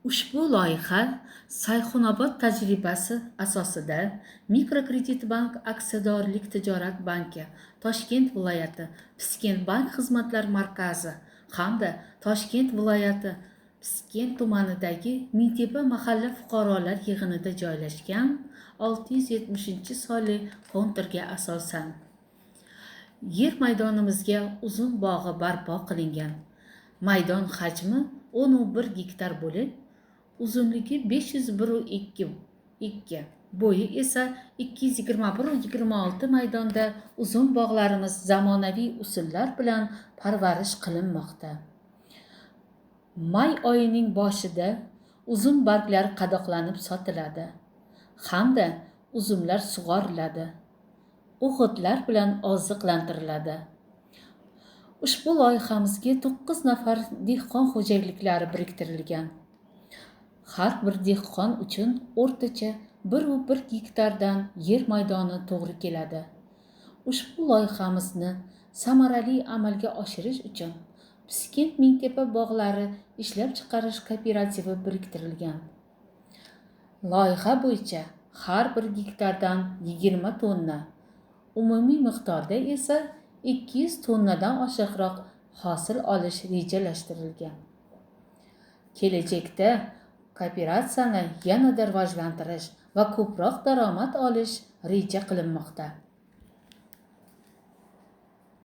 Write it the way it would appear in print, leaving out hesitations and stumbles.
Ushbu loyiha Sayxunobod tajribasi asosida Mikrokreditbank aksiyadorlik tijorat banki, Toshkent viloyati Piskent bank xizmatlar markazi hamda Toshkent viloyati Piskent tumanidagi Mingtepa mahalla fuqarolar yig'inida joylashgan 670-sonli konturga asosan yer maydonimizga uzum bog'i barpo qilingan. Maydon hajmi 10,1 gektar bo'lib, uzunligi 501,2 ikki, bo'yi esa 221,26 maydonda uzum bog'larimiz zamonaviy usullar bilan parvarish qilinmoqda. May oyining boshida uzum barglari qadoqlanib sotiladi hamda uzumlar sug'oriladi, o'g'itlar bilan oziqlantiriladi. Ushbu loyihamizga 9 nafar dehqon xo'jaliklari biriktirilgan. Har bir dehqon uchun o'rtacha 1,1 gektardan yer maydoni to'g'ri keladi. Ushbu loyihamizni samarali amalga oshirish uchun Piskent Mingtepa bog'lari ishlab chiqarish kooperativi biriktirilgan. Loyiha bo'yicha har bir gektardan 20 tonna, umumiy miqdorda esa 200 tonnadan oshiqroq hosil olish rejalashtirilgan. Kelajakda kooperatsiyani yanada rivojlantirish va ko'proq daromad olish reja qilinmoqda.